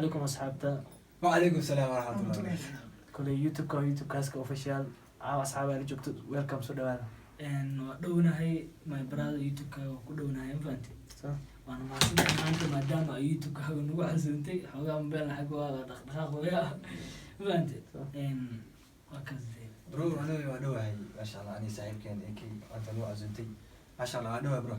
Calaykum, asxaabta. Wacalaykum salaam waraxmatullahi wabarakatu. Koley YouTube-ka waa YouTube-kaaska official. Caawa asxaaba la joogto, welcome, soo dhawaada. Waa dhownahay, my brother. YouTube-kaaga waa ku dhownahay, ma fahanti? So waana mahadsantahay maanta maadaama ay YouTube-kaaga nagu casuuntay. Xoogaa mobile xagga waa dhaqdhaqaaq waya, ma fahanti? Waa kaas dee. Bro, aniga waa dhowahay, maasha Allah. Aniga saaxiibkeen AK maanta nagu casuuntay, maasha Allah, waa dhowahay, bro.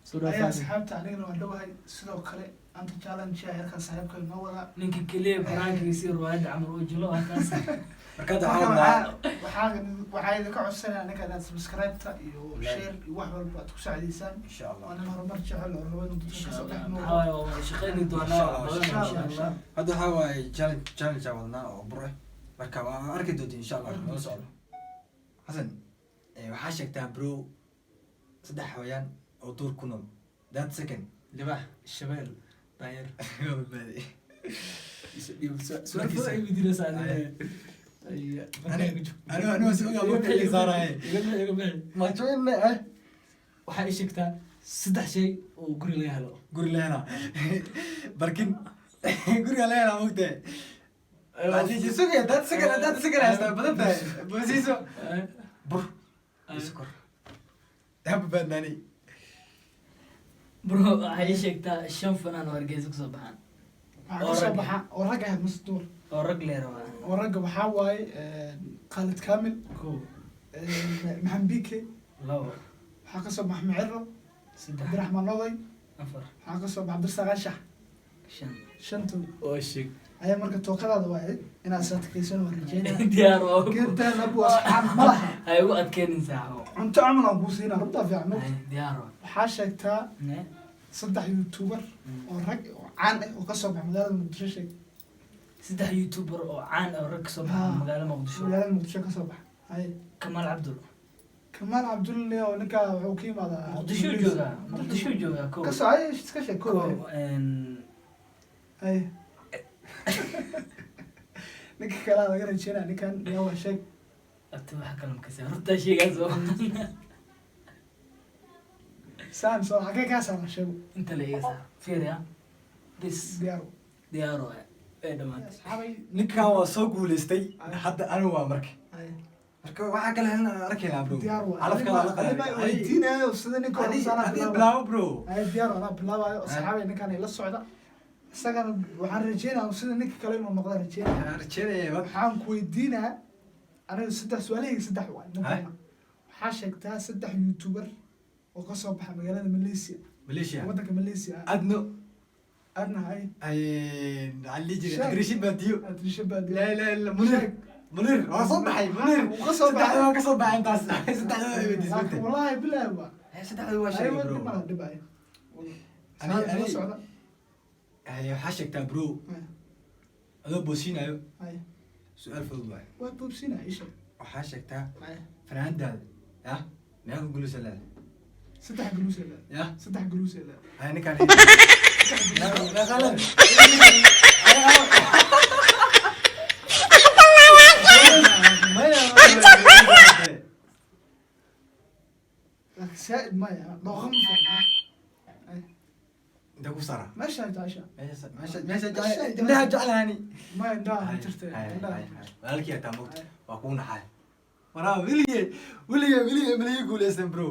Soo dhawaada. Ayaa asxaabta, anigana waa dhowahay sidoo kale. Anta challenge yarkan saaxiibka inoo wadaa. Ninka keliya baraankiisa iyo riwaayadda camal uu jilo waa kaas. Marka hadda marka waxaan wadnaa waxaa idinka codsanaya ninka inaad subscribe-ta iyo Like. share iyo wax walba aad ku saacidaysaan. Insha Allah. Waa nin horumar jecel oo rabo inuu dadka Insha kasoo dhex Allah. muuqdo. Maxaa waaye, waa wada shaqeyni doonaa Insha Allah, badan. insha Insha Allah. Allah. Hadda waxaa waaye challenge aan wadnaa oo bur ah. Marka waa arki doonta, insha Allah, nala socdo. Xasan, waxaa sheegtaa, bro, saddex xawayaan oo duur ku nool. 30 second. Libax, shabeel, daanyeer. Waa badbaaday. Su'aal fudud ay weydiinaysaa adiga. Aniga si ogaa loo kala saaraye. Iga bixi, iga bixi. Majoinne eh. Waxaa ii sheegtaa saddex shay oo guri laga helo. Guri la helaa, barkin guriga la helaa, mogtahay. Sugaya 30 second, 30 second haystaa, badan tahay boosiiso. Bur iyo sokor yaa badbaadnaani. Bro, waxaa ii sheegtaa shan fanaan oo Hargeysa kusoo baxaan. Waxaa oo kasoo rag. baxa oo rag ah mase duur? Oo rag lee rabaa. Oo ragga waxaa waaye Khalid Kamil, Kow. Maxamed Bike. Labo. Waxaa kasoo baxa Miciro. Saddex. Cabdiraxmaan Oday. Afar. Waxaa kasoo baxa Cabdirasaaq Anshax. Shan. Shantood. Oo sheeg. Ayaa marka tookadaada waaye inaad saadkaysan, waa rajeynaya. Diyaar waa. Geertaan abu asxaab ma laha. Hay ugu adkeenin, saaxibo. Cunto camal aan kuu siinaa, runtaa fiican ma? Hay, diyaar waa. Waxaa sheegtaa Ne? saddex YouTuber oo rag oo caan ah oo kasoo baxa magaalada Muqdisho, sheeg. Saddex YouTuber oo caan ah oo rag kasoo baxa Ah. magaalada Muqdisho. Magaalada Muqdisho kasoo baxa, haye. Kamaal Cabdul. Kamaal Cabdulle oo ninka wuxuu ka yimaadaa Muqdisho joogaa, Muqdisho joogaa, kow. Kasoo, haye, iska sheeg, kow. Kow. Haye, ninka kalaa laga rajeynaya ninkan yaa waa, sheeg. Abti, waxa kale makasa runtaa sheegaas oo Saan soo xagee kaa saara, sheego. Inta la iga saaro, fiiriya bis. Diyaar. Diyaar waay, way dhamaatay. Asxaabay. Ninkan waa soo guuleystay. Hadda anigu waa marka Haye. Marka waxaa kale helna arkaynaa, bro. Diyaar waa. Calafka la Adiga weydiinayo sida ninka hore saana. Adi bilaabo, bro. Haye, diyaar, anaa bilaabayo. Asxaabay, ninkan ila socda, isagana waxaan rajeynaya sida ninka kale inuu noqda rajeynaya. Waxaan rajeynaya Waxaan ku weydiinaa aniga saddex su-aalahayga, saddex waay. Haye. Ma waxaa sheegtaa saddex YouTuber oo kasoo baxa magaalada Malaysia? Malaysia. Waddanka Malaysia. Adno. Adna, hay. Maxaa la dhihi jiray? Sheeg. Adrishin Baadiyo. Adrisha Baadiyo. La ilaha illa Munir, Munir waa soo baxay, Munir. Wuu ka soo baxay. Saddexda waa ka soo baxay intaas, saddexda waa weydiismantay. Wallahi bilahi waa. Saddexda waa sheegay, Aywa, bro. dhib malaha, dhib ay. Ani- Socda. Haye, waxaa sheegtaa, bro, adoo boosiinayo. Hay. Su-aal fudud waay. Waa boobsina, isha. Waxaa sheegtaa Hay. fanaandaada ya meeqa guuleysa leedahay? Saddex galuus ay leedahay. Ya. Saddex galuus ay leedahay. Haye, ninkaan meeqa leedahay? Maya. Laakiin saaid maya, dhooqa ma fiicna. Hay. Inta ku sara. Meesha jecesha. Meesha jecel, indhaha jeclaani. Maya, indhaha ma jirta, indhaha. Walaalkii hataa mogta waa kuu naxay. Waraa weligee weligee weligee maligi guuleysan, bro.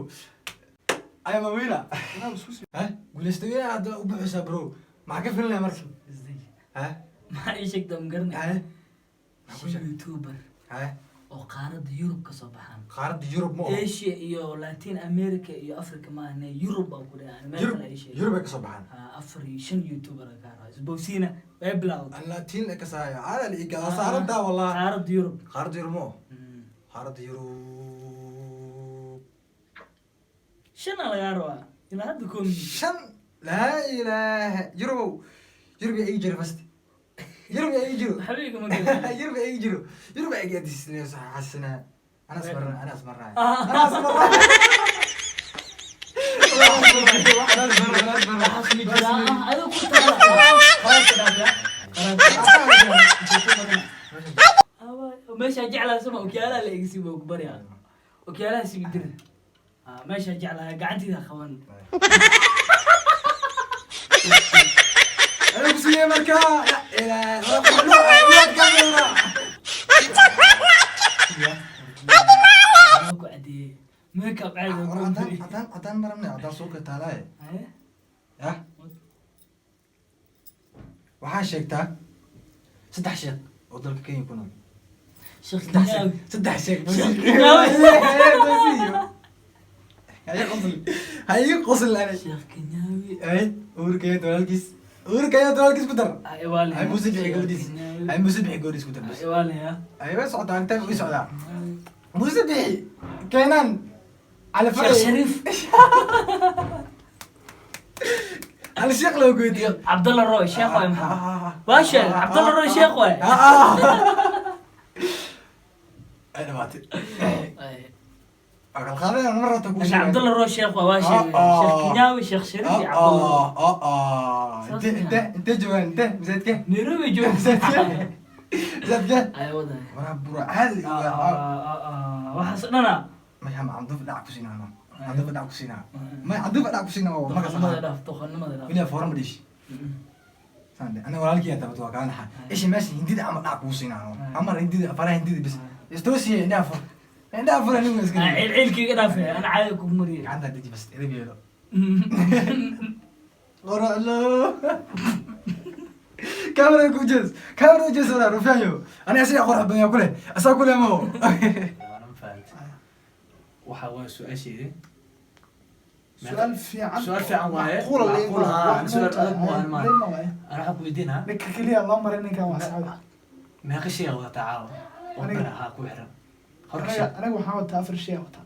Ayama wina. Anaa isku sii. Ha guuleystay wina, hadda u buxaysaa, bro. Maxaa ka filanaya marka? Ha. Maxaa ii sheegtaa, ma garanay? Ha, maxaa ku Shan sheeg? YouTuber Ha. oo qaaradda Yurub kasoo baxaan. Qaaradda Yurub ma oho. Asia iyo Latin America iyo Africa maahane, Yurub baa ku dhahay meel Yurub. kale ii sheeg. Yurub ay kasoo baxaan. Ha, afar iyo shan YouTuber kaa rabaa, isbowsiina way bilowday. Latin ka saayo caadal iyo gada saarantaa, wallah. Qaaradda Yurub. Qaaradda Yurub ma oho. Qaaradda Yurub. Shana lagaa rabaa ilaa hadda koomi. Shan, laa ilaaha, Yurubow, Yurub yaa igi jiro fast, Yurub yaa igi jiro. Waxba igama gelin. Yurub yaa igi jiro, Yurub yaa igi xasinaa. Ana asmarna, ana asmarna, ana asmarna. Waxaas ma jiraa ah, adiga ku taala. Qaraabka dhaaf, ya. Meeshaa jeclaa sama okyaalaha la egsi baa ku baryaa, okyaalaha sibidir. Meeshaa jeclaa gacantiida qaban. Ana ku siiyey marka. Ilaa waa kamera. Waa ku cadeeyey makeup caadi ah War ku cadaan mariyey. Cadaan cadaan maramne, cadaan suuqa taalaaye. Haye. Yah, waxaa sheegtaa saddex sheekh oo dalka Kenya ku nool. Sheekh Saddex sheekh. Kenyawi. Saddex sheekh. Sheekh Kenyawi. Haye, qosl haye, qosl ani. Sheekh Kenyawi. Ay, Uhuru Kenyatta walaalkiis, Uhuru Kenyatta walaalkiis ku dar. Ay, waali. Ay, Muuse Bixi gabadhiis. Ay, Muuse Bixi gabadhiis ku dar bas. Ay, waali ya. Ay, way socotaa inta way socdaa. Muuse Bixi, Keenan Cali Sheekh Faray. Shariif. Hal sheekh loo goydiyo. Cabdalla Roy sheekh waay, maxaa waa sheekh Cabdalla Roy sheekh waay. Ay, dhamaatay. Ay. Waa kala qaadanaya mar rabta kuu Sheekh sheegay. Cabdalla Roy sheekh waay, waa sheekh Sheekh Kenyawi, Sheekh Shariif iyo Cabdalla Roy. Inte joogaan, inte masaajidke? Nairobi jooga. Masaajidke, masaajidke? Ay, wadaay. Waraa bura caadi. Waxaas dhana. Maya, ma canduuf dhac ku siinaa, canduuf dhac ku siinaa, maya, canduuf dhac ku siinaa waa markaas. Doqonnimada dhaaf, doqonnimada dhaaf. Weliba foora ma dhishi sande. Aniga walaalkii tabad waa kaa naxa isha meesha hindida ama dhac kugu siinaa amar hindida faraha hindida bis istoosiye. Indhaha fur, indhaha fur, anigu iska Cilcilkayga dhaafe, ana caadi kugu mariyay. Gacanta deji bas, edeb yeelo. Qoraclo kaamera ku jees, kaamera u jees. Waraa rufiyayo, aniga asiga qorax badan yaa kuleh, asaa kuleh mo. Waana ma fahantay? Waxa waa su-aasheedi. Su-aal fiican. Su-aal fiican waaye. Macquul ah. Macquul ah. Wax Su-aal moogta, adag maahan, maahan. lema waaye. Ana waxaan ku weydiinaa Ninka keliya loo maray ninkan waa asxaabi. Meeqa shay aa wadataa caawa oo Aniga- dhar ahaa ku xiran horka? Aniga Shay. Aniga waxaan wataa afar shay aan wataa.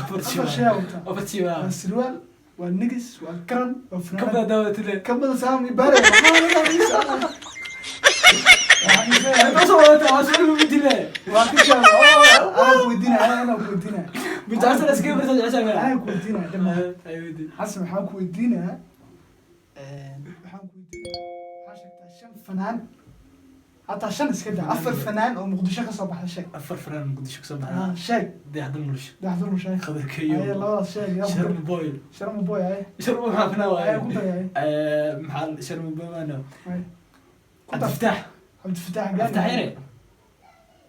Afar shay. Afar shay aan wataa. Afar shay waa. Waa sirwaal, waa nigis, waa karan, waa Ka funaanad. badan daawatile. Ka badan saam ibaare. Inta soo wadataa waa su-aal weydiine. Waa ka jawaab. Anaa ku weydiinaya, anaa ku weydiinaya. Bijaasana iskaga barta jeceshahay. Anaa ku weydiinaya dhammaan. Ay, weydii. Xasan, waxaan ku weydiinayaa, waxaan ku weydiinayaa, waxaa sheegtaa shan fanaan, hataa shan iska daa, afar fanaan oo Muqdisho ka soo baxda sheeg. Afar fanaan Muqdisho kasoo Ah, baxda? Sheeg. Dayaxdal Mursho. Daxdul sheeg. Khadarkeeyo. Aye, labadaas sheeg yaa ku Sharma dar. Boy. Sharma Boy, aye. Sharma maxaa fanaan waaye? Aye, ku dar, aye. Maxaa Sharma Boy maano? Aye. Ku dar. Cabdifataax. Cabdifataax Gaani. Cabdifataax Yare.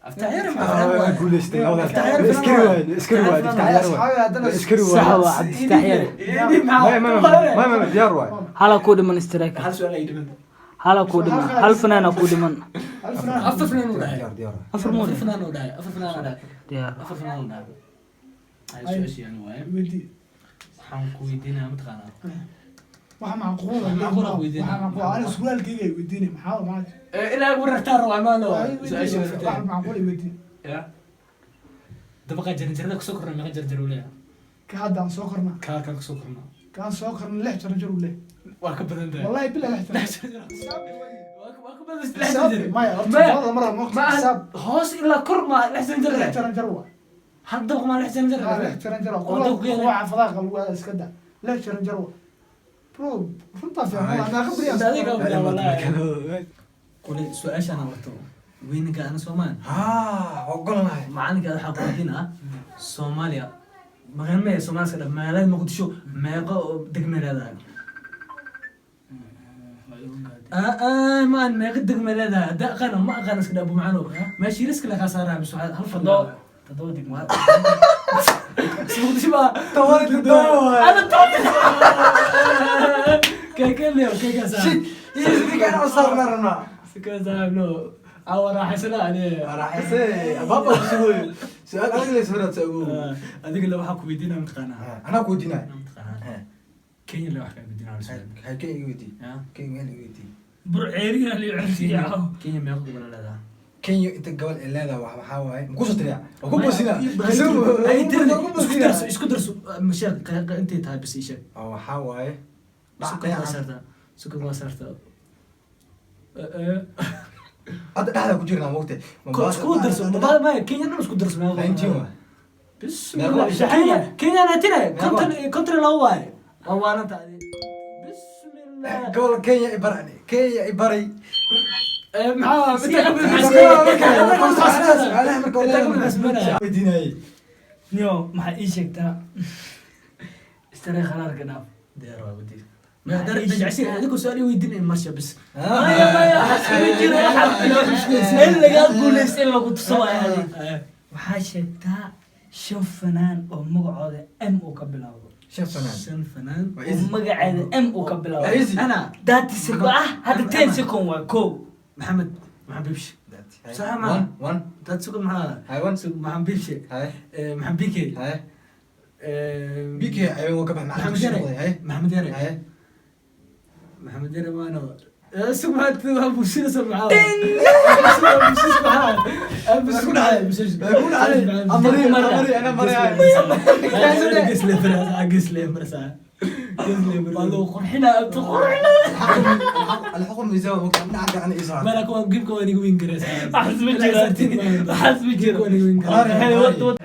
Cabdifataax Yare maxaa fanaan waaye? Guuleystay. Iskari waay, iskari waay. Aye, asxaabi haddana. Iskari Sax waay. waa Cabdifataax Yare. Maya, maya, maya, maya, diyaar waay. Hala kuu dhiman striker. Hal su'aal ay dhiman. Hala kuu dhiman, hal fanaana kuu dhiman. Hal fanaan. Afar fanaan uu dhahay. Diyaar, diyaar. Afar muu Afar dhiman. fanaan uu dhahay. Afar fanaan uu dhahay. Diyaar. Afar fanaan uu dhahay. Ay, su'aashii ani waaye. Weydii. Waxaan ku weydiinayaa, mataqaanaa? Waxa macquul ah. Wax macquul ah weydiinaya. Waxa macquul ah. Aniga surwaalkayga ay weydiinay, maxaa maxaa Ilaa warartaa rabaa maalo. Waa i weydiinay, Su'aashii wax warartaa. macquul ay weydiin. Ya. Dabaqa jaranjarada kusoo korna meeqa jaranjar uu leeyahay? Ka hadda aan soo kornaa. Kaa kusoo korna. Kaan soo korna lix jaranjar uu leeyahay. Waa ka badan tahay. Wallahi billahi lix jaranjar. Waa ka badan lix Xisaab jaranjar. maya horta. Maya. Labada mar ma Ma aha- xisaab. Hoos ilaa kor ma lix jaranjar Lix leh. jaranjar waa. Hal dabaq ma lix jaranjar Ah, leh. lix jaranjar waa. Oo Kuwa dabaqyada. kuwa xaafadaha lagu aada iska daa. Lix jaranjar waa. Bro, runtaa fiican. Ay. Waa meeqa beri aan soo Adiga kornaa? wallahi. Kule su-aashaan aan wato weyninka ana Soomaan. Haa, ogolnahay. Macalinka waxaa ku weydiinaa Soomaaliya magaalmee Soomaaliya iska dhaf, magaalada Muqdisho meeqa oo degme leedahay? Maan meeqa degme leedahay? Hadda aqaana ma aqaana iska dhaf macano meeshii riski la kaa saaraha mise waxaad hal fadlo. 7 degmo. Muqdisho baa 17 waay. Ana 10 keekeleo keeka saa. Shit, sidii u saarna rabnaa. Sika saabno awa raaxaysana ani. Raaxayse baaba ku sugoyo su-aal adag leys horaad sa-ogow. Adiga le waxaa ku weydiinaa, mataqaanaa? Anaa ku weydiinaya. Mataqaanaa Kenya le wax kaa weydiinaa hal su'aal. Hay, Kenya iga weydii. Ya? Kenya meel iga weydii. Burceeriga la cunsiya. Kenya meeqa gobol leedahay? Kenya inta gobol ay leedahay wax maxaa waaye? Makusoo tiriyaa? Waa ku boosina. Isku darso, isku darso masheeg intay tahay bas ii sheeg. Waxaa waaye Sukar waa saartaa, sukar waa saartaa. Hadda dhexda ku jirnaa mogte. Isku darso maya, Kenya dhan isku darso meeqa gobol? 19 waa. Bismillah. Kenya, Kenya 19, 52 waaye. Waa waalantaadi. Bismillah. Gobol Kenya i barani, Kenya i baray. Maxaa Weydiinayay. Niyo, maxaa ii sheegtaa istaree kharaarka dhaaf. Diyaar waa, wadi. Ma dajacsi adigu su'aal i weydiin marsha bis. Maya, maya, waxaas kuma jiro, waxaas in lagaa guuleysto in lagu tuso waayo adiga. Waxaa sheegtaa shan fanaan oo magacooda M uu ka bilowdo. Shan fanaan. Shan fanaan. Waa Oo easy. magaceeda M uu ka Waa bilowdo. easy. Ana 30 second ah hadda, 10 second waa kow. Maxamed, Maxamed Bibshi. Hay. Sax ma? One, one. Dad sugan maxaa? Hay, one. Sug Maxamed Bibshi. Hay. Maxamed BK. Hay. BK ay waa ka bax. Maxamed Yare. Hay. Maxamed Yare. Hay. Maxamed Yare maano. Sug maxaad bulshada maxaa? Waa ku dhacday. Waa ku dhacday. Amari, amari, ana mari. Waa lagu qurxinaa, abti qurxinaa. الحكم ميزان ممكن نعدي عن إيصال. Waxaas ma jiro, waxaas ma jiro. Hey, wad wad.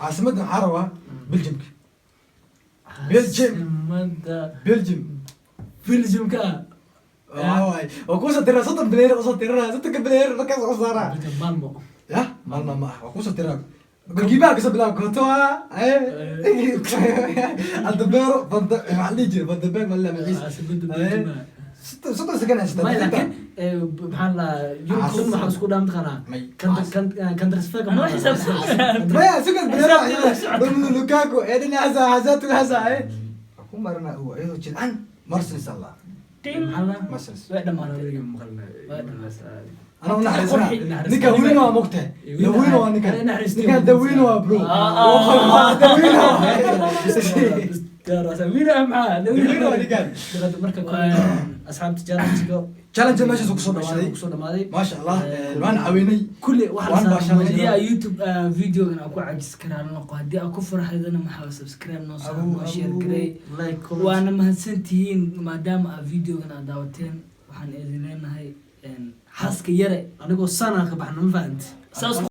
عاصمتنا maxaa rabaa? Belgiumka. Belgium. Belgium. Belgiumka. Waxaa waaye waa kuusoo tiraa 30 player, usoo tiraa 30-ka player markaas usoo saaraa. Malmo. Ya maalma ma ah, waa kuusoo tiraa golkiibaha kasoo bilaab Courtois, Aldabero, maxaa la dhihi jiray, Van de Beek, ma la magaciisa. Caasimada Belgium. 30 second haysataa. Ma laakiin maxaa la Yurub waxaa isku dhaa mataqaanaa May. kantrasfega. Anoo xisaabsan. Maya sugan player Romelu Lukaku, Eden Hazard, Hazard Hazard ku marna uu iyadoo jilcan Marcel Allah. Marcel. Way dhamaatay. Way dhamaatay. Ana u naxariisana ninka wiin waa mogtahay, la wiin waa ninka, ninkan da wiin waa bro, da wiin waa. Wiin waa ninkan. Marka asxaabta challenge Challenge meeshaas uu kusoo dhamaaday. Kusoo dhamaaday. Maasha Allah, waan caawinay. Kulli waxa Waan baashanay. Haddii aa YouTube videogan aa ku cajis karaa noqo, haddii aa ku farxaydana maxaa subscribe noo saar, noo share garay. Like, comment. Waana mahadsantihiin maadaama aa videogan aa daawateen. Waxaan idin leenahay xaaska yare. Anigoo sana ka baxna, ma fahanti? Saas.